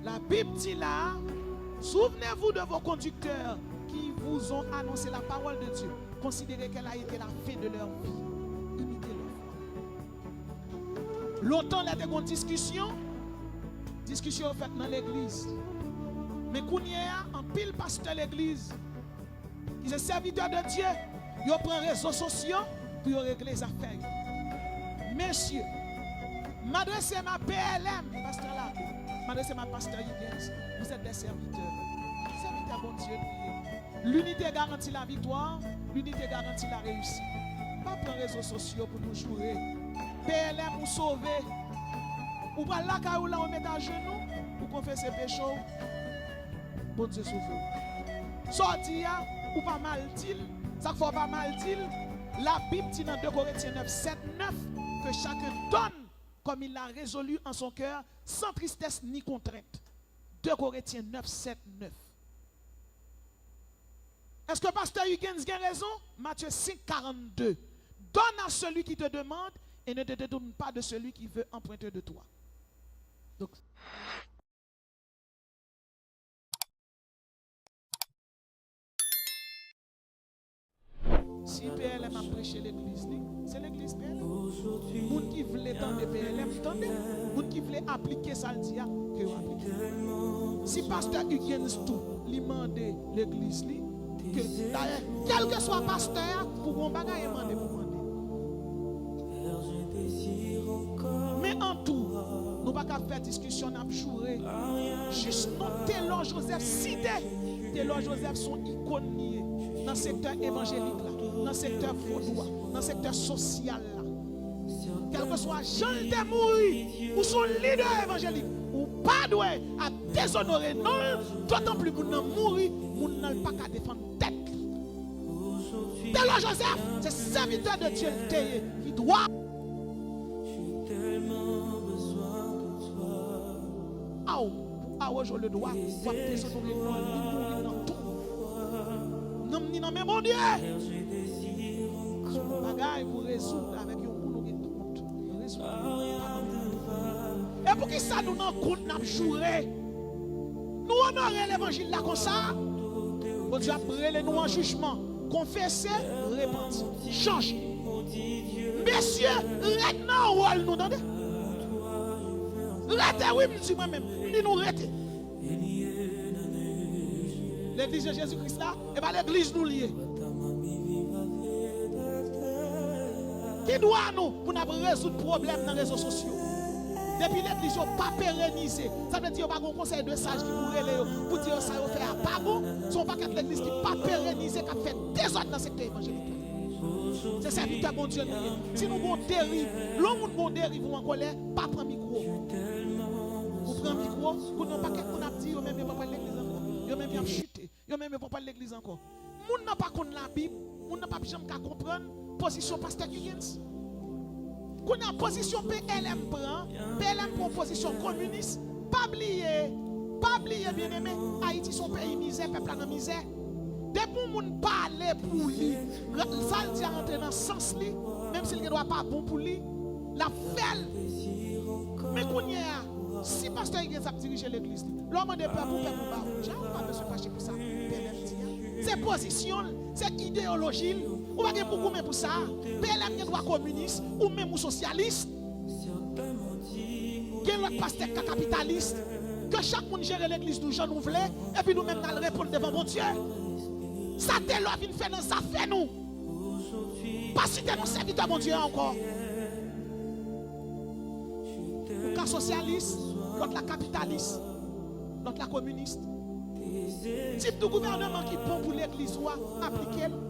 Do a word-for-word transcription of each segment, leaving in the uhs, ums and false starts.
La Bible dit là, souvenez-vous de vos conducteurs qui vous ont annoncé la parole de Dieu. Considérez qu'elle a été la fin de leur vie. Imitez leur foi. Lontan, lè te gon diskisyon, diskisyon yo fèt nan legliz. Men kounye a, anpil pastè legliz ki se sèvitè de Dye, yo pran rezo sosyo pou yo regle zafè yo. Mesye, m adrese m a P L M, pastè Labe, m adrese m a pastè Huguens, vous êtes des serviteurs. Sèvitè Bondye nou ye. L'unité garantit la victoire, l'unité garantit la réussite. Pa pran rezo sosyo pou nou joure. P L M ou sove. Ou pral lakay ou la, ou met ajenou, ou konfese peche w. Bondye sove w. Sa w di a, ou pa mal di l. Sa k fè w pa mal di l? Labib di nan de Korentyen nèf, sèt, nèf, que chacun donne comme il l'a résolu en son cœur, sans tristesse ni contrainte. De Korentyen nèf, sèt, nèf. Èske pastè Huguens gen rezon? Matthieu cinq, quarante-deux. Donne à celui qui te demande et ne te détourne pas de celui qui veut emprunter de toi. Donc, si P L M ap preche legliz li, se legliz P L M. Moun ki vle tande P L M, tande. Moun ki vle aplike sa l di a, ke yo aplike. Si pastè Huguens tou, li mande legliz li, ke, dayè, kèlkeswa pastè a, pou gon bagay e mande pou mande. Men an tou, nou pa ka fè diskisyon n ap joure. Jis non Telor Joseph site. Telor Joseph se yon ikòn li ye nan sektè evanjelik la, nan sektè vodou a, nan sektè sosyal la. Kèlkeswa jan l te mouri, ou se yon lidè evanjelik, ou pa dwe ap dezonore non l, dotan pli moun nan mouri, moun nan l pa ka defann tèt li. Telor Joseph, se sèvitè de Dye l te ye, ki dwa. Aw, pou awoje w le dwa, w ap dezonore non l, li mouri nan tou. Nanm ni nan men Bondye. Se yon bagay pou rezoud avèk yon moun ou gen kont. Rezoud. E poukisa nou nan kont n ap joure? Nou onore levanjil la konsa, Bondye ap rele nou an jijman. Konfese, repanti, chanje. Mesye, rete nan wòl nou, tande. Rete, wi, m di mwen menm, m di nou rete. Legliz de Jezi Kris la, e pa legliz nou l ye. Ki dwa nou pou n ap rezoud pwoblèm nan rezo sosyo? Depi legliz yo pa perenize, sa vle di yo pa gen yon konsèy de saj ki pou rele yo, pou di yo sa yo fè a pa bon. Se yon pakèt legliz ki pa perenize, k ap fè dezòd nan sektè evanjelik la. Se sèvitè Bondye nou ye. Si nou gon deriv, lè yon moun gon deriv ou an kòlè, pa pran mikwo. Ou pran mikwo, kounye yon pakèt moun ap di yo menm yo pa pral legliz ankò. Yo menm y ap chite. Yo menm yo pa pral legliz ankò. Moun nan pa konn Labib, moun nan p ap janm ka konprann pozisyon pastè Huguens. Kounye a pozisyon P L M pran, P L M pran pozisyon kominis. Pa bliye, pa bliye, byeneme, Ayiti se yon peyi mizè, pèp la nan mizè. Depi yon moun pale pou li, sa l di a rantre nan sans li, menm si l gen dwa pa bon pou li, l ap fè l. Men kounye a, si pastè Huguens ap dirije legliz li, lè w mande pèp ou, pèp ou ba ou. Jan ou pa bezwen fache pou sa P L M di a. Se pozisyon l, se ideyoloji l. Ou pa gen pou goumen pou sa. P L M gen dwa kominis, ou menm ou sosyalis. Gen lòt pastè k ka kapitalis. Ke chak moun jere legliz nou jan nou vle, epi nou menm n al reponn devan Bondye. Sa Telor vin fè nan zafè nou. Pa site non sèvitè Bondye a ankò. Ou ka sosyalis, lòt la kapitalis, lòt la kominis. Tip de gouvènman ki bon pou legliz ou a, aplike l.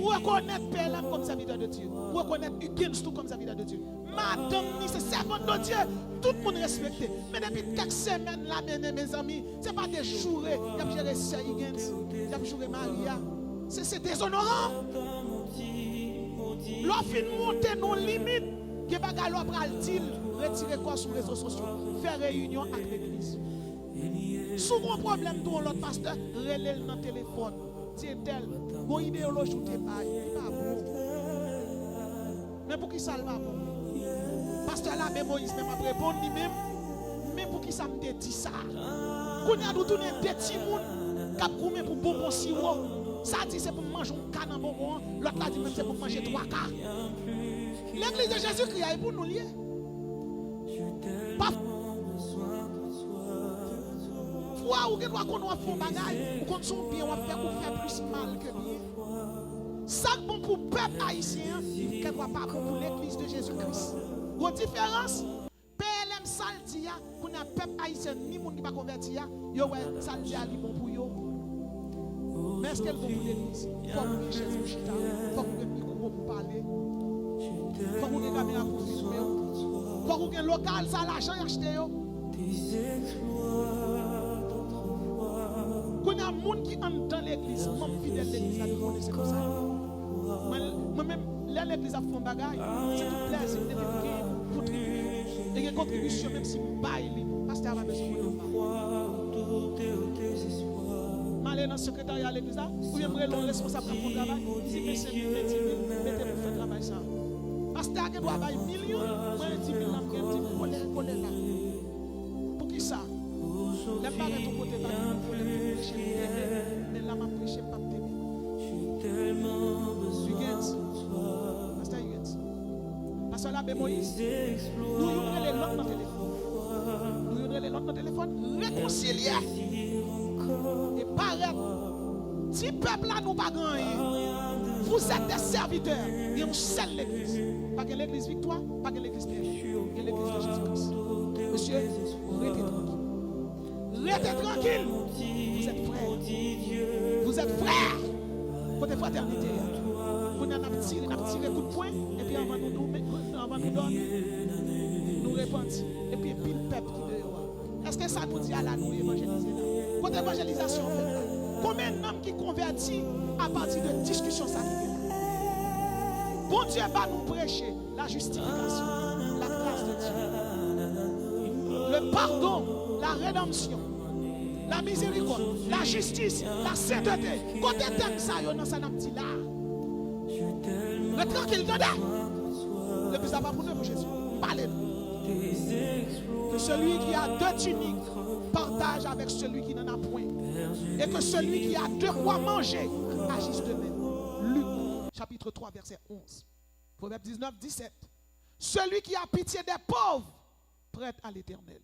Ou rekonèt P L M kòm sèvitè de Dye. Ou rekonèt Huguens tou kòm sèvitè de Dye. Madanm ni se sèvant de Dye. Tout moun respekte. Men depi kèk semèn la, men, men, mezanmi, se pa de joure y ap jere sè Huguens, y ap joure mari a. Se, se dezonoran. Lè w fin monte nan yon limit, gen bagay lè w pral di l, retire kò w sou rezo sosyo, fè reyinyon ak legliz. Si w gen yon pwoblèm tou yon lòt pastè, rele l nan telefòn. Di entèl, gon ideyoloji w te bay, li pa bon. Men poukisa l pa bon? Pastè Labe Moyiz menm ap reponn li menm. Poukisa m te di sa? Kounye a nou tounen de timoun k ap goumen pou bonbon siwo. Sa di se pou m manje yon ka nan bonbon an, lòt la di menm se pou m manje twa ka. Legliz de Jezikri a, e pou nou l ye. Pafwa ou gen dwa konnen w ap fè yon bagay, ou konn se yon byen w ap fè, ou fè plis mal ke byen. Sa k bon pou pèp ayisyen an, kèlkwa pa bon pou Legliz de Jezikri. Gon diferans. P L M sa l di a, kounye a pèp ayisyen, ni moun ki pa konvèti a, yo wè sa l di a li bon pou yo. Men èske l bon pou legliz? Fòk ou gen chèz pou chita, fòk ou gen mikwo pou pale, fòk ou gen kamera pou filme w, fòk ou gen lokal, sa lajan y achte yo. Kounye a moun ki anndan legliz, manm fidèl legliz la, yo konnen se konsa. Mwen, mwen menm, lè legliz ap fè yon bagay, se tout plèzi m depi m gen kontribisyon. E gen kontribisyon, menm si m bay li, pastè a pa bezwen konnen m ba. M ale nan sekretarya legliz la, oubyen m rele yon responsab k ap fè yon travay, m di, "Mesye, m gen di mil, mete pou fè travay sa a." Pastè a gen dwa bay milyon, mwen di mil la, m gen di m kole, kole la. Poukisa? Lè m parèt yon kote, pa gen moun pou lè m vin preche, m leve, men la m ap preche, m p ap teme. Huygens, pastè Huygens, pastè Labe Moyiz, nou youn rele lòt nan telefòn. Nou youn rele lòt nan telefòn, rekonsilye. E parèt, di pèp la nou pa gen anyen. Vous êtes des serviteurs. Gen yon sèl legliz. Pa gen legliz Viktwa, pa gen legliz P L M. Gen legliz de Jezikri. Mesye, rete trankil. Rete trankil. Vous êtes frères. Vous êtes frères. Kote fratènite a? Kounye a n ap tire, n ap tire kout pwen, epi anvan nou dòmi, anvan nou dòmi, nou repanti. Epi pil pèp ki deyò a. Èske sa nou di a la, nou evanjelize la? Kote evanjelizasyon fèt la? Konbyen nanm ki konvèti apati de diskisyon sa ki gen la? Bondye ba nou preche la justification, la grâce de Dieu, le pardon, la rédemption, la miséricorde, la justice, la sainteté. Kote tèm sa yo nan sa n ap di la? Ret trankil, tande! Legliz la pa pou nou, pou Jezi. M pale nou. Que celui qui a deux tuniques partage avec celui qui n'en a point, et que celui qui a de quoi manger agisse de même. Luc, chapitre trois, verset onze. Proverbe dix-neuf, dix-sept. Celui qui a pitié des pauvres prête à l'Éternel.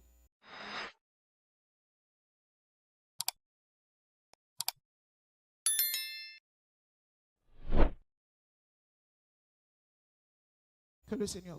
Que le Seigneur